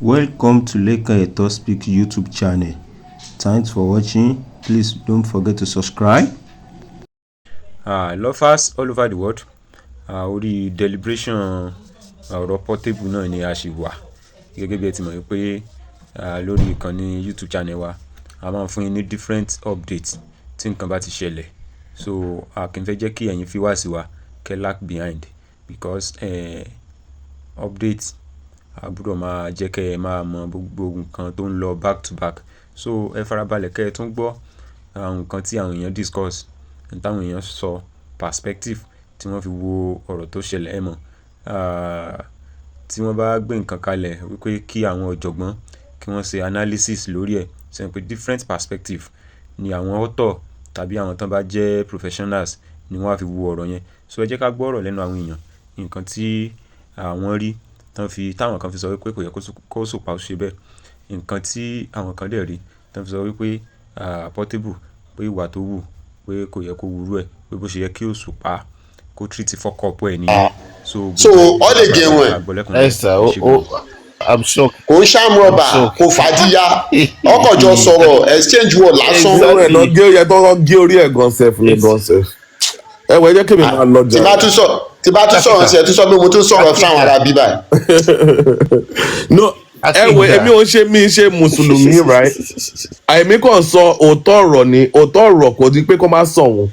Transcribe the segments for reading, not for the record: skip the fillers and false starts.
Welcome to Lekan Eto Speak YouTube channel. Thanks for watching. Please don't forget to subscribe. Lovers all over the world, orí deliberation ọ̀rọ̀ Portable náà ni a ṣì wà. Gẹ́gẹ́ bí ẹ ti mọ̀ wípé lórí ìkànnì YouTube channel wa, a máa ń fún yín ní different updates tí nǹkan bá ti ṣẹlẹ̀. So a kì í fẹ́ jẹ́ kí ẹ̀yin fi wá sí wa kẹ́ lag behind because update a gbọdọ̀ máa jẹ́ kẹ́ ẹ máa mọ gbogbo nǹkan tó ń lọ back to back. So ẹ farabalẹ̀ kẹ́ ẹ tún gbọ́ àwọn nǹkan tí àwọn èèyàn discuss, ohun táwọn èèyàn sọ, perspective tí wọ́n fi wo ọ̀rọ̀ tó ṣẹlẹ̀. Ẹ mọ̀, tí wọ́n bá gbé nǹkan kalẹ̀ wípé kí àwọn ọ̀jọ̀gbọ́n kí wọ́n ṣe analysis lórí ẹ̀, ṣe mọ̀ pé different perspective ni àwọn author tàbí àwọn tó bá jẹ́ professionals ni wọ́n á fi wo ọ̀rọ̀ yẹn. So ẹ jẹ́ ká gbọ́ ọ̀rọ̀ lẹ́nu àwọn èèyàn, nǹkan tí àwọn rí tán fi táwọn kan fi sọ wípé kò yẹ kó Òṣùpá ó ṣe bẹ́ẹ̀, nǹkan tí àwọn kan dẹ̀ rí tán fi sọ wípé Portable pé ìwà tó wù pé kò yẹ kó wúrú ẹ̀, pé bó ṣe yẹ kí Òṣùpá kó treat fuck up ẹ̀ nìyẹn. So So gbogbo ọ lè ẹ̀ gẹrun ẹ̀. ká gbọ́ lẹ́kùnrẹ́rẹ́. Esther, Ẹ ṣé gan. I'm shocked. Kò ń ṣàm I'm rọba shocked. kò fàdíyà, ọkọ̀ jọ sọ̀rọ̀, exchange word lásán. Irú ẹ̀ lọ gé, ó yẹ tó lọ gé orí ẹ̀ gan sef ní gan sef. Ẹ wọ, ẹ jẹ́ kí mi máa lọ Tí bá jàre. tún sọ, tí bá tún sọ̀rọ̀ sí ẹ, tún sọ pé mo tún sọ̀rọ̀ fáwọn ará bíbá. No, ẹ wo, èmi ò ń ṣe, mi ṣe mùsùlùmí, right? Àìmí kàn sọ òótọ́ ọ̀rọ̀ ni. Òótọ́ ọ̀rọ̀ kò ní pé kó má sọ òun.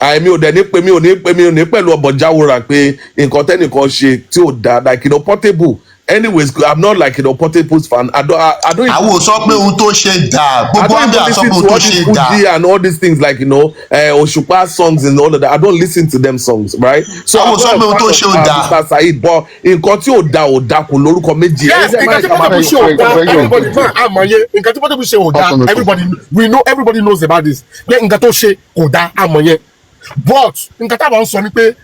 Àìmí ò dẹ̀ ní pé mi ò ní pé mi ò ní pẹ̀lú ọbọ̀ jáwòrán pé nǹkan tẹ́nìkan ṣe tí ò dáa, like Portable. Anyways, I'm not like Portable's fan. I don't Àwọn ò sọ pé ohun tó ṣe dáa. I Gbogbo don't àbí even àsọ listen pé ohun to tó all this ṣe dáa. Fuji and all these things, like Òṣùpá songs and all of that. I don't listen to them songs, right? So Àwọn I'm ò sọ not pé a ohun fan tó of ṣe ò dáa. Mr. Saheed, but nǹkan tí ò da ò da, kò lórúkọ méjì. Yes. Ẹ̀yin tẹ́ máa Nǹkan tí ń máa Portable ṣe ò dáa, everybody máa àmọ̀ yẹn. Nǹkan tí Portable ṣe ò dáa, everybody, we know, everybody knows about this, pé nǹkan tó ṣe kò dáa, àmọ̀ yẹn. But nǹkan táwọn ń sọ ni pé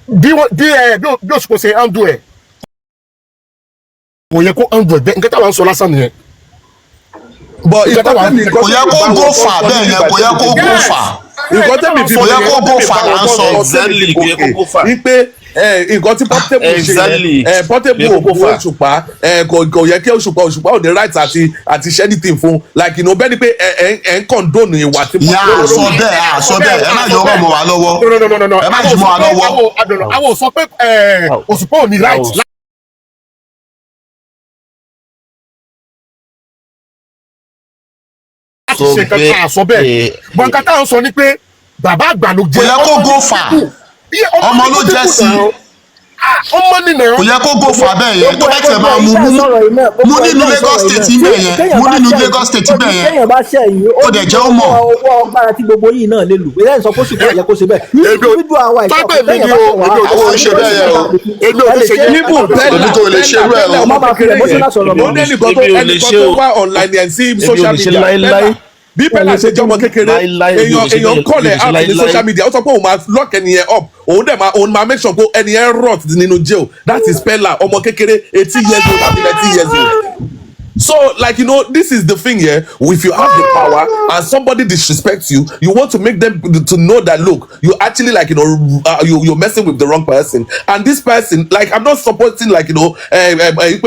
bí wọ́n bí ẹ bí Òṣùpá ṣe handle ẹ̀, kò yẹ kó handle ẹ̀ bẹ́ẹ̀. Nǹkan táwọn ń sọ lásán nìyẹn. But Nǹkan nǹkan táwọn tẹ́mi Kò yẹ kó go far bẹ́ẹ̀ yẹn, kò yẹ kó go far. Nǹkan tẹ́mi fi Kò yẹ kó go far là ń sọ. Exactly, kò yẹ kó go far. Wípé nǹkan tí Portable ṣe yẹn, Portable Kò yẹ ò kó bú go far. Òṣùpá, kò yẹ kí Òṣùpá ò ní right àti ṣe anything fún, like bẹ́ẹ̀ ni pé ẹ ń condone ìwà tí Ìyá àsọ bẹ́ẹ̀, àsọ bẹ́ẹ̀. Ẹ má yọ ọ̀rọ̀ mọ́ wa lọ́wọ́. No, no, no, no, no. Ẹ má yí mọ́ wa lọ́wọ́. Àwọn ò sọ pé Òṣùpá ò ní right láti ṣe nǹkan tá a sọ bẹ́ẹ̀, but nǹkan tá à ń sọ ni pé bàbá àgbà ló Kò jẹ́. yẹ kó go far. Ọmọ ló jẹ́ sí. Ọmọ nínú. Kò yẹ kó go far bẹ́ẹ̀ yẹn. Tó bá tiẹ̀ máa mú mú mú nínú Lagos State bẹ́ẹ̀ yẹn, mú nínú Lagos State bẹ́ẹ̀ yẹn. Téèyàn bá ṣẹ̀ yìí, ó Ó dẹ̀ jẹ́ ó mọ̀. Ọwọ́ agbára tí gbogbo yìí náà lè lù pé lẹ́yìn sọ pé Òṣùpá yẹ kó ṣe bẹ́ẹ̀. Individual àwa ìṣe Tápẹ̀ mi téèyàn ni bá o, ṣẹ̀ wá èmi ò Àwọn ò ń ṣe bẹ́ẹ̀ yẹn o. Èmi ò ní ṣe yẹn. Even Bella Èmi kò lè ṣe irú ẹ̀ o. Bella ọmọ Má máa fi kékeré emotional yẹn sọ̀rọ̀ ó mọ́. ní ẹnìkan tó Èmi ò lè ẹnìkan ṣe tó o. wá online ẹ̀ sí Èmi ò social lè ṣe media. láéláé. Bella, bí Bella ṣe jẹ́ ọmọ kékeré, Láéláé, èmi ò èèyàn lè ṣe èèyàn bẹ́ẹ̀, call èmi ò ẹ̀ lè ṣe out ní láéláé. social media, ó sọ pé òun máa lock ẹni yẹn up, òun dẹ̀ máa òun máa make sure pé ẹni yẹn rot nínú jail. That is Bella, ọmọ kékeré, 18 years old àbí 19 years old. So, like, this is the thing here. If you have the power and somebody disrespects you, you want to make them to know that, look, you actually, like, you're messing with the wrong person. And this person, like, I'm not supporting, like, pé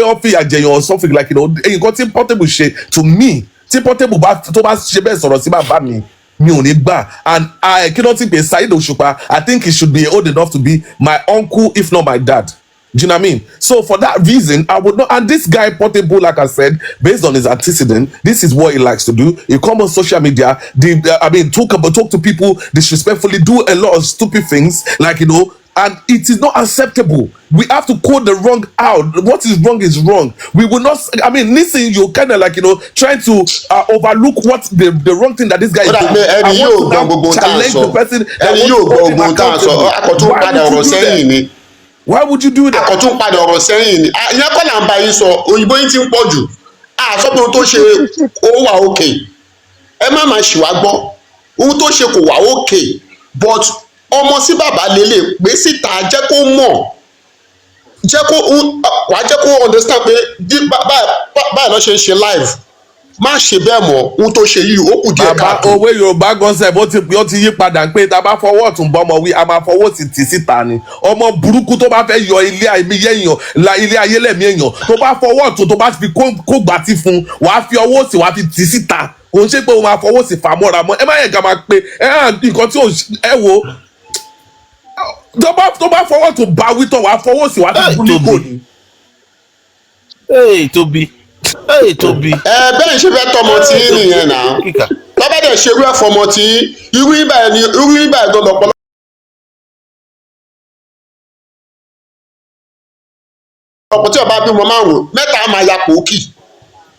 wọ́n fi àjẹyàn or something, like, nǹkan tí Portable ṣe, to me, tí Portable bá tó bá ṣe bẹ́ẹ̀ sọ̀rọ̀ sí bàbá mi, mi ò ní gbà. And I kí ló ti pè Saheed Òṣùpá, I think he should be old enough to be my uncle, if not my dad. Do you know what I mean? So for that reason, I would not. And this guy Portable, like I said, based on his antecedent, this is what he likes to do. He come on social media, I mean, talk to people disrespectfully, do a lot of stupid things, like and it is not acceptable. We have to call the wrong out. What is wrong is wrong. We will not. I mean, listen, you kind of like trying to overlook what the wrong thing that this guy Ó is dà doing. pé ẹni I yóò want to gbọ́ now gbogbo ohun tá à ń challenge sọ. the person that Ẹni wants yóò to gbọ́ hold him gbogbo ohun tá à ń sọ. accountable. Akọ̀tún Why padà would ọ̀rọ̀ you do sẹ́yìn that? ni. Why would you do that? Akọ̀tún padà ọ̀rọ̀ sẹ́yìn ni. Ah, ìyẹn kọ́ là ń bá yín sọ. Òyìnbó yín ti ń pọ̀ jù. Àsọ pé ohun tó ṣe ó wà òkè. Ẹ má máa ṣì wá gbọ́. Ohun tó ṣe kò wà òkè, but ọmọ sí bàbá lélẹ̀ pé síta, jẹ́ kó mọ̀, jẹ́ kó wàá jẹ́ kó understand pé báyìí lọ́ ṣe ń ṣe live. Má ṣe bẹ́ẹ̀ mọ́. Ohun tó ṣe yìí, ó kù díẹ̀ Bàbá, káàtó. òwe Yorùbá gan sef, ó ti yí padà pé tá a bá fọwọ́ ọ̀tún bọ́mọ wí, a máa fọwọ́ òsì tì síta ni. Ọmọ burúkú tó bá fẹ́ yọ ilé ayé èèyàn la ilé ayé lẹ́mí èèyàn, tó bá fọwọ́ ọ̀tún, tó bá fi kó gbà tí fún, wàá fi ọwọ́ òsì, wàá fi tì síta. Kò ń ṣe pé o máa fọwọ́ òsì fà mọ́ra mọ́. Ẹ má yẹ ká máa pe ẹ hàn nǹkan tí ò ẹ wo. Tó bá fọwọ́ ọ̀tún bá wí tán, wàá fọwọ́ òsì, wàá fi Hey, kú ní kò Tóbi. ní. Hey, Tóbi. Hey, Tóbi. Ẹ bẹ́ẹ̀ ṣe fẹ́ tọmọ tí Hey, yín Tóbi. nìyẹn náà. Kíkà. Tọ́ba dẹ̀ ṣerú ẹ̀ fọmọ tí yín, irú ibà ẹ̀ ni irú ibà ẹ̀ gan lọ́pọ̀lọpọ̀ tí ọba bímọ márùn, mẹ́ta máa ya pòókì,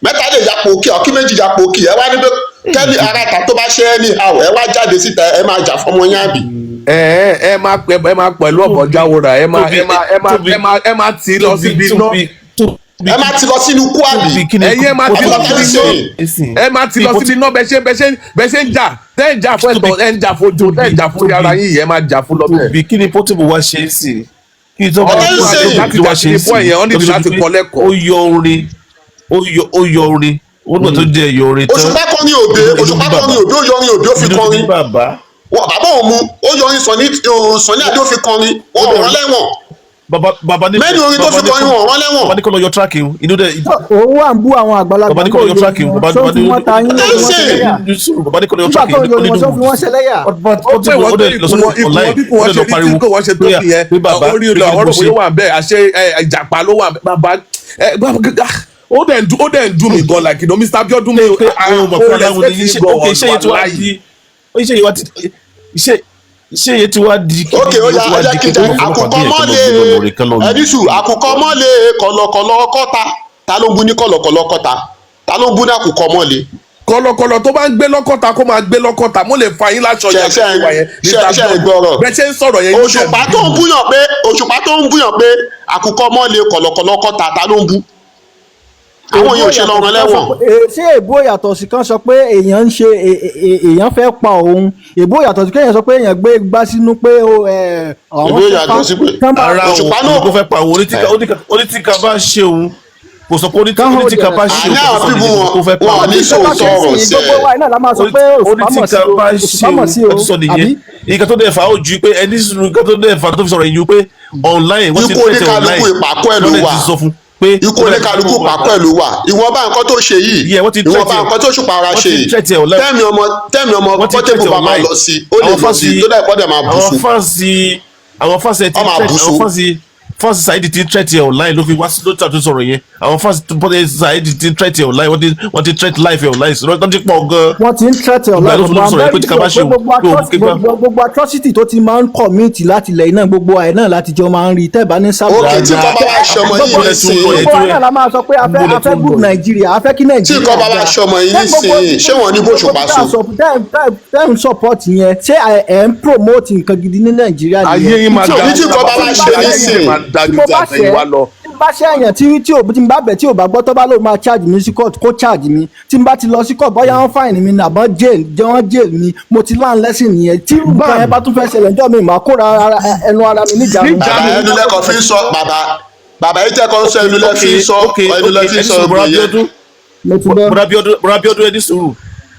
mẹ́ta lè ya pòókì, ọ̀kí méjì ya pòókì. Ẹ wá ní pé kẹ́ni ara ta tó bá ṣe é ní àwọ̀, ẹ wá jáde síta, ẹ máa jà fọmọ yín, àbí? Ẹ máa pẹ, ẹ máa pẹ̀lú ọ̀bọ̀ jáwòrà, ẹ máa Tóbi, ẹ máa ẹ máa Tóbi, ẹ máa tì í lọ Tóbi, síbi iná. Tóbi, Tóbi, Ẹ máa ti lọ sínú kú, àbí? Tóbi, kí ni Ẹ̀yin ẹ máa ti lọ Àbí síbi ṣe? iná, ẹ máa ti lọ síbi iná. Bẹ ṣe ń jà, tẹ́ ń jà fún ẹ̀tọ́, ẹ ń jà fún ojú, tẹ́ ń jà fún ara yín yìí, ẹ máa jà fún lọ bẹ́ẹ̀. Tóbi, kí ni Portable wá ṣe é sí? Kí ni Tóbi Ọ̀tá ń ṣe yìí. Láti wá ṣe é sí yẹn, wọ́n níbi láti kọ́ lẹ́kọ̀ọ́. Ó yọ orin, ó yọ orin, ó náà tó jẹ́ yọ orin tán. Òṣùpá kọrin òbí, Òṣùpá kọrin òbí, ó yọrin òbí, ó fi Inú kọrin. bí bàbá. Wọn bàbá òun mu, ó yọrin Sunny Adé, ó fi kọrin, wọn ò rán lẹ́wọ̀n. Bàbá, bàbá ní Mẹ́ni orin tó fi kọrin, wọn ò rán lẹ́wọ̀n. Bàbá ní kó lọ yọ track o, inú dẹ. Òun wà ń bú àwọn àgbàlagbà. Bàbá ní kó lọ yọ track o, bàbá Ṣó fi wọ́n ta yín, Ọ̀tá ń ó fi wọ́n ṣe. ṣẹlẹ́yà? Bàbá ní kó lọ yọ Nígbà track tó yọ o, wọn, ṣó fi wọ́n ṣẹlẹ́yà? Ó pè wọ́n pé ikùn wọn ikùn wọn bí kò wọ́n ṣe rí tí kò wọ́n ṣe tó nìyẹn. Orí ilẹ̀ àwọn ọ̀rọ̀ bóyá wà ń bẹ́ẹ̀, àṣẹ ìjàpá ló wà ń bẹ́ẹ̀. Bàbá ẹ, ó dẹ̀ ń dùn mí gan, like Mr. Abiodun mi. Pé àwọn ọmọ Ó kan láwọn ní respect iṣẹ́ yín ok, iṣẹ́ yẹn ti gan wá wàláhì. di iṣẹ́ yẹn wá ti iṣẹ́ yẹn ti wá di Ok, ó yá, ẹ jẹ́ kí n jẹ́ àkùkọ mọ́lẹ̀. Ẹ̀dísù àkùkọ mọ́lẹ̀ kọ̀lọ̀kọ̀lọ̀ kọ́ta. Ta ló ń bú ní kọ̀lọ̀kọ̀lọ̀ kọ́ta? Ta ló ń bú ní àkùkọ mọ́lẹ̀? Kọ̀lọ̀kọ̀lọ̀ tó bá ń gbé lọ́kọ̀ta, kó máa gbé lọ́kọ̀ta. Mo lè fa yín láṣọ yẹn wà yẹn. Ṣe ṣe gbọ́rọ̀? Bẹ́ẹ̀ ṣe ń sọ̀rọ̀ yẹn. Òṣùpá tó ń búyàn pé àkùkọ mọ́lẹ̀ kọ̀lọ̀kọ̀lọ̀ kọ́ta, ta ló ń bú? Àwọn yóò ṣe lọ́rùn lẹ́wọ̀n. Ṣé èbó yàtọ̀ sí kan sọ pé èèyàn ń ṣe èèyàn fẹ́ pa òun? Èbó yàtọ̀ sí kéèyàn sọ pé èèyàn gbé gbá sínú pé ó àwọn Èbó fẹ́ yàtọ̀ pa- sí pé- tán bá- Ara Òṣùpá òun náà- kò fẹ́ pa òun, onítìka bá ṣe òun, kò sọ pé onítìka bá ṣe Àní òun, kò àwọn sọ pípù nìyẹn wọn kò fẹ́ pa wọn òun. ní sòótọ́ ọ̀rọ̀ sí Gbogbo ẹ̀. wa iná la máa sọ pé Òṣùpá mọ̀ sí Onítìka o, bá ṣe Òṣùpá mọ̀ sí òun o, ẹ ti sọ nìyẹn. àbí? Nǹkan tó dẹ̀ fà á ó ju pé ẹni sùn, nǹkan tó dẹ̀ fà á tó fi sọ̀rọ̀ yìí pé online wọ́n ti Ikú tẹ̀sẹ̀ oníkálukú online ìpàkọ́ ẹ̀ ló wọ́n dẹ̀ wà. ti sọ fún pé Ikú oníkálukú pàkọ́ ẹ̀ ló wà. Ìwọ̀nba nǹkan tó ṣe yìí, Yeah, wọ́n ti ìwọ̀nba threat ẹ̀. nǹkan tó ṣùpá ara Wọ́n ṣe ti yìí, threat ẹ̀ online. tẹ́mi ọmọ Wọ́n ti Portable threat ẹ̀ bá máa online. lọ sí, ó lè Àwọn lọ fans sí tó dẹ̀ kọ́ dẹ̀ máa bù àwọn fún. fans ẹ ti Wọ́n máa threat bù àwọn fún. fans Saheed ti threat ẹ online ló fi wá sí lóòótọ́ tó sọ̀rọ̀ yẹn. Àwọn fans Saheed ti threat ẹ online, wọ́n ti threat life ẹ online, wọ́n ti pọ̀ gan. Wọ́n ti ń threat ẹ̀ Ìgbà ló online. fi ló sọ̀rọ̀ yẹn pé tí ká bá ṣe òun, Gbogbo pé òun kégbá. gbogbo atrocity tó ti máa ń commit láti ilẹ̀ iná, gbogbo àì náà láti jọ máa ń rí tẹ́ẹ̀bá ní sábà. Ok, tí nǹkan bá wá ṣọmọ yìí Gbogbo nísìnyí, Gbogbo wa náà la máa sọ pé a fẹ́ a fẹ́ good Nàìjíríà, a fẹ́ kí tí Nàìjíríà nǹkan bá wá dáa. ṣọmọ yìí Ṣé gbogbo- nísìnyí, ṣé wọ́n ní bó ṣùpá so? Tẹ́ ń support yẹn, ṣé ẹ ń promote nǹkan gidi ní Nàìjíríà nìyẹn? Ayé yín máa Tí dájú tí nǹkan bá wá ṣe ayé yín nísìnyí, máa dájú tí mo ju bá àtẹ̀yìnwá ṣẹ̀ lọ. tí n bá ṣe èèyàn tí ò tí n bá bẹ̀ tí ò bá gbọ́, tó bá lóun máa charge mi sí court, kó charge mi. Tí n bá ti lọ sí court, bóyá wọ́n fine mi ní àbọ̀ jail jẹ́ wọ́n jail mi, mo ti learn lesson nìyẹn. Tí irú nǹkan yẹn bá tún fẹ́ ṣẹlẹ̀ ńjọ́ mi, màá kóra ẹnu ara mi níjànú. Bàbá, ẹnu lẹ́kọ̀ọ́ fi ń sọ. Bàbá yìí tẹ́kọ̀ọ́ sọ, ẹnu lẹ́ fi ń sọ, ẹnu lẹ́ fi ń ẹni sọ sùúrù, gbogbo bọ́dá yẹn. Bíọ́dún. Mo ti gbọ́. Bọ́dá Bíọ́dún, bọ́dá Bíọ́dún, ẹni sùúrù.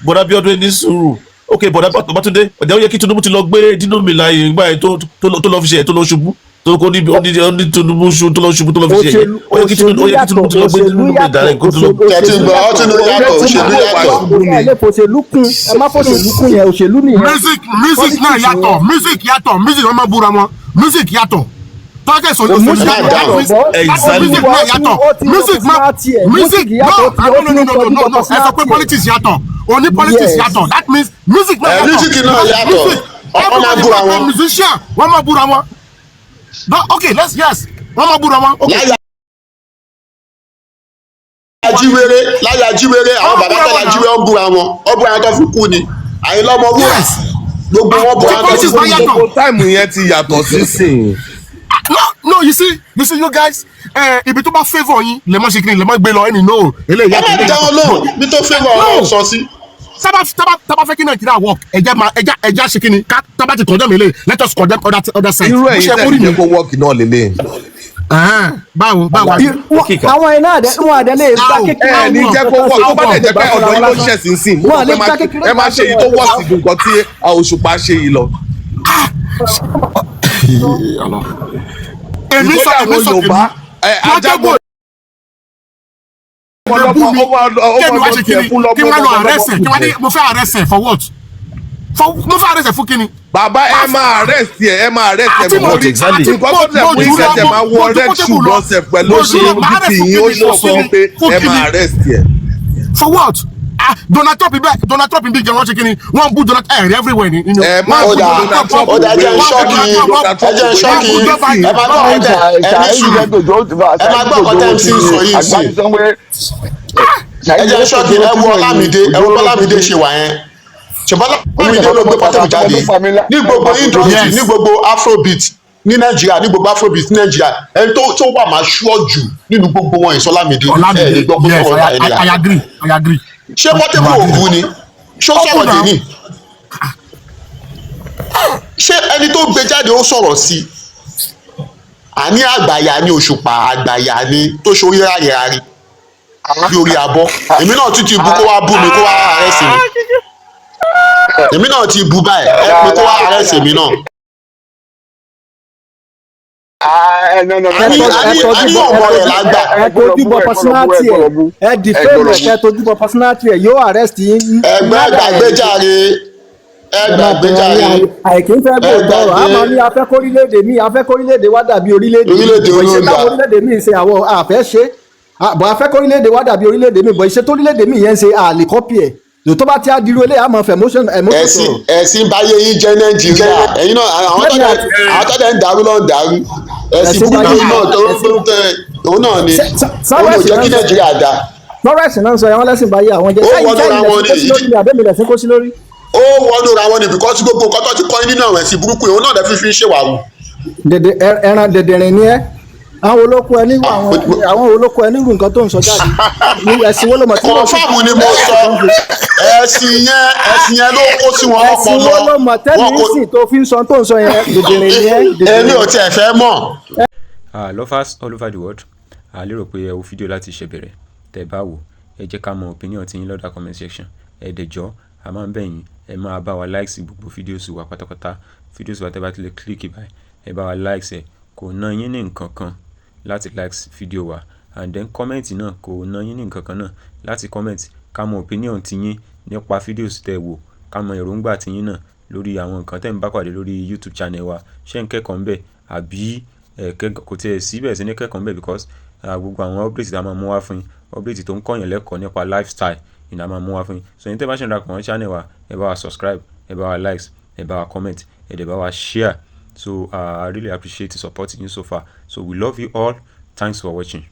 Bọ́dá Bíọ́dún, ẹni sùúrù. Ok, bọ́dá Babátúndé ọ̀dẹ́, ó yẹ kí Tinubu ti lọ gbé Dino Melaye ìgbà yẹn tó lọ fi ṣe ẹ̀, tó lọ ṣubú, tó kó níbi ó ní Tinubu ṣu tó lọ ṣubú, tó lọ fi ṣe ẹ̀yẹ. Ó yẹ kí Tinubu ti lọ gbé Dino Melaye dàrẹ́ kó tó lọ. Tẹ̀tí gbọ́, ó tún ló yàtọ̀, òṣèlú yàtọ̀. Ẹ lè fòṣèlú kún, ẹ má fòṣèlú kún yẹn, òṣèlú nìyẹn. Music náà Politics yàtọ̀. nìyẹn. Music yàtọ̀, music wọn máa búra wọn, music yàtọ̀ tọ́jà sọ Music òṣèlú Má dáhùn. yàtọ̀. Exactly. Music náà yàtọ̀. Music ma music no no no no no no no, ẹ sọ pé politics yàtọ̀, òní politics Yes. yàtọ̀, that means music náà Ẹ, yàtọ̀. music náà yàtọ̀. Music, Ọ̀pọ̀ máa everybody búra máa wọn. musician wọ́n máa búra wọn. No, okay, let's, yes, wọ́n máa búra wọn, okay. Láyé ajíwèrè, àwọn bàbá tó lájíwèrè, ó búra wọn, ó búra wọn tó fi kú ni. Àyìnlá Ọmọwúrà, Yes. gbogbo wọn búra wọn tó fi Politics kú bá ni. yàtọ̀. Gbogbo time yẹn ti yàtọ̀ sísìn. No, you see, you guys, ibi tó bá favour yín lè má ṣe kí ni lè má gbé lọ ẹni no eléyìí Ẹ yàtọ̀, má eléyìí dá wọn yàtọ̀. lóhùn bí tó fẹ́ bọ̀ No. ọ̀rọ̀ sọ sí. Sábà fẹ́ kí Nàìjíríà work, ẹja máa ẹja ṣe kí ni ká tábà ti condemn eléyìí, let us condemn other side. Irú Bó ẹ̀yin ṣe tẹ̀ kórìí jẹ́ mi. kó wọ́ọ̀kì náà lélẹ̀. Ẹ̀hẹ́n, báwo báwo Àwọn iná àdẹ wọn àdẹ lè gbá How? kékeré. Ẹ ní jẹ́ kó wọ̀, tó bá dẹ̀ jẹ́ pé ọ̀dọ̀ yín ló ṣẹ̀ sí sí, mo Wọn mọ̀ lè pé gbá kékeré. ẹ máa ṣe èyí tó wọ̀ sí ju nǹkan tí Òṣùpá ṣe yìí lọ. Èmi sọ, Nítorí èmi àwọn sọ Yorùbá tèmi. ẹ ajábọ̀ Lè bú mi, ọmọ kémi wá ọmọ ṣe tiẹ̀ kíni, fún lọ́mọ kí wọ́n lọ ọmọ arrest ẹ̀, kí wọ́n ní mo fẹ́ arrest ẹ̀ for what? For mo fẹ́ arrest ẹ̀ fún kíni? Bàbá, ẹ máa arrest ẹ, ẹ máa arrest ẹ Àti mo mọ̀ What exactly? nǹkan tó tẹ̀ fún iṣẹ́ tẹ̀ máa wọ red shoe lọ́sẹ̀ pẹ̀lú mo jù lọ, máa bp arrest fún yín, ó kíni, sọ fún fún kíni, pé fún ẹ kíni? máa arrest ẹ. For what? Ah, Donald Trump bẹ́ẹ̀, Donald Trump bí jẹ́, wọ́n ṣe kíni, wọ́n bú Donald ẹ̀ everywhere ni. Ẹ má Ó bú dà, Donald Trump. ó dà, ẹ jẹ́ n shock yín, ẹ jẹ́ n shock yín. Ẹ máa gbọ́ ọ̀tẹ̀, ẹ ní sùúrù, ẹ máa gbọ́ ọ̀tẹ̀ MC sọ yìí sí. Ẹ jẹ́ n shock yín. Ẹ wo Ọlámídé, ẹ wo Bọ́lámídé ṣe wà yẹn. Ṣùgbọ́n Ọlámídé ló gbé Portable jáde ní gbogbo industry, ní gbogbo afrobeat ní Nàìjíríà, ní gbogbo afrobeat ní Nàìjíríà. Ẹni tó wà máa ṣúọ́ jù nínú gbogbo wọn, ìsọlámídé, ẹ lè gbọ́ pé Yes. sọ̀rọ̀ I, ẹni I agree, I agree. Ṣé Portable ògùn ni? Ṣó sọ̀rọ̀ now. dé ní? Ṣé ẹni tó gbé jáde ó sọ̀rọ̀ sí i? Àní àgbàyà ni Òṣùpá, àgbàyà ni tó ṣorí rárí bí orí abọ́. Èmi náà tún ti bu, kó wá bú mi, kó wá arrest mi. Èmi náà ti bu báyìí, ẹ pé kó wá arrest mi náà. Àní ọmọ rẹ̀ lágbà. Ẹ tójú bọ personality ẹ, ẹ defame ẹ, kẹ tójú bọ personality ẹ, yóò arrest yín. Ẹgbẹ́ gbàgbéjáre, ẹ gbàgbéjáre. Àìkí ń fẹ́ bò Ẹ tọrọ a gbàgbé. máa ní afẹ́kórílẹ̀-èdè míì, afẹ́kórílẹ̀-èdè wa dàbí orílẹ̀-èdè Orílẹ̀-èdè míì. Bọ̀ iṣẹ́ olóńgbà. táwọn orílẹ̀-èdè míì ṣe, àwọn àfẹ́ ṣe. Bọ̀ afẹ́kórílẹ̀-èdè wa dàbí orílẹ̀-èdè míì, bọ̀ iṣẹ́ tórílẹ̀-èdè míì yẹn ń ṣe, àlè copy ẹ̀ lò. Tó bá ti á dirú eléyà, máa fẹ́ emotion emotion Ẹ̀sìn sọ̀rọ̀. ẹ̀sìn báyé yín jẹ́ Nàìjíríà. Ẹ̀yin náà, àwọn tọ́jà ń dàrú ló ń dàrú ẹ̀sìn Ẹ̀sìn burúkú báyé- náà tó tó òun náà ni òun ò jẹ́ kí Nàìjíríà dáa. Lọ́rọ̀ ẹ̀sìn náà ń sọ ẹ̀wọ̀n lẹ́sìn báyé àwọn jẹ́ Ó sẹ́yìn wọnú sẹ́yìn ra wọn lẹ́sìn kó sí ni. lórí ni àbẹ́mi lẹ́sìn kó sí lórí. Ó wọnú ra wọn ni, because gbogbo nǹkan tó ti kọ́ nínú àwọn ẹ̀sìn burúkú yìí, òun náà lè fi ń ṣèwàwù. Dèdè ẹran dèdèrìn ni ẹ. Àwọn olóko ẹ nírú àwọn olóko ẹ nírú nǹkan tó ń sọ jáde ní ẹ̀sìn wo ló mọ̀ tí wọ́n fi Confirm ni mo sọ, ẹ̀sìn yẹn, ẹ̀sìn yẹn ló kó sí wọn Ẹ̀sìn lọ́pọlọ. wo ló mọ̀ tẹ́lẹ̀ Wọn kò ń sìn tó fi ń sọ tó ń sọ yẹn? Dèdèrìn ni ẹ, dèdèrìn. Èmi ò tiẹ̀ fẹ́ mọ̀. Lovers all over the world, a lérò pé ẹ wo fídíò láti ṣe bẹ̀rẹ̀. Tẹ́ ẹ bá wò, ẹ jẹ́ ká mọ opinion tí yín lọ́dà comment section. Ẹ dẹ̀ jọ̀ọ́, a máa ń bẹ̀ yín, ẹ máa bá wa like sí gbogbo fídíòs wa pátápátá. Fídíòs wa, tẹ́ bá ti lè click báyìí, ẹ bá wa like ẹ, kò ná yín ní nǹkan kan láti like fídíò wa. And then comment náà, kò ná yín ní nǹkan kan náà láti comment, ká mọ opinion tí yín nípa fídíòs tẹ́ wò, ká mọ èròǹgbà tí yín náà lórí àwọn nǹkan tẹ́ ń bá pàdé lórí YouTube channel wa. Ṣé ń kẹ́kọ̀ọ́ ńbẹ̀ àbí ẹ kẹ́kọ̀ọ́ kò tiẹ̀ síbẹ̀ sí ní kẹ́kọ̀ọ́ ńbẹ̀? Because gbogbo àwọn update tá a máa mú wá fún yín, update tó ń kọ́yàn lẹ́kọ̀ọ́ nípa lifestyle ni a máa mú wá fún yín. So ẹ̀yin tẹ́ bá ṣe ń darapọ̀ mọ́ channel wa, ẹ bá wa subscribe, ẹ bá wa likes, ẹ bá wa comment, ẹ dẹ̀ bá wa share. So I really appreciate the support yín so far. So we love you all. Thanks for watching.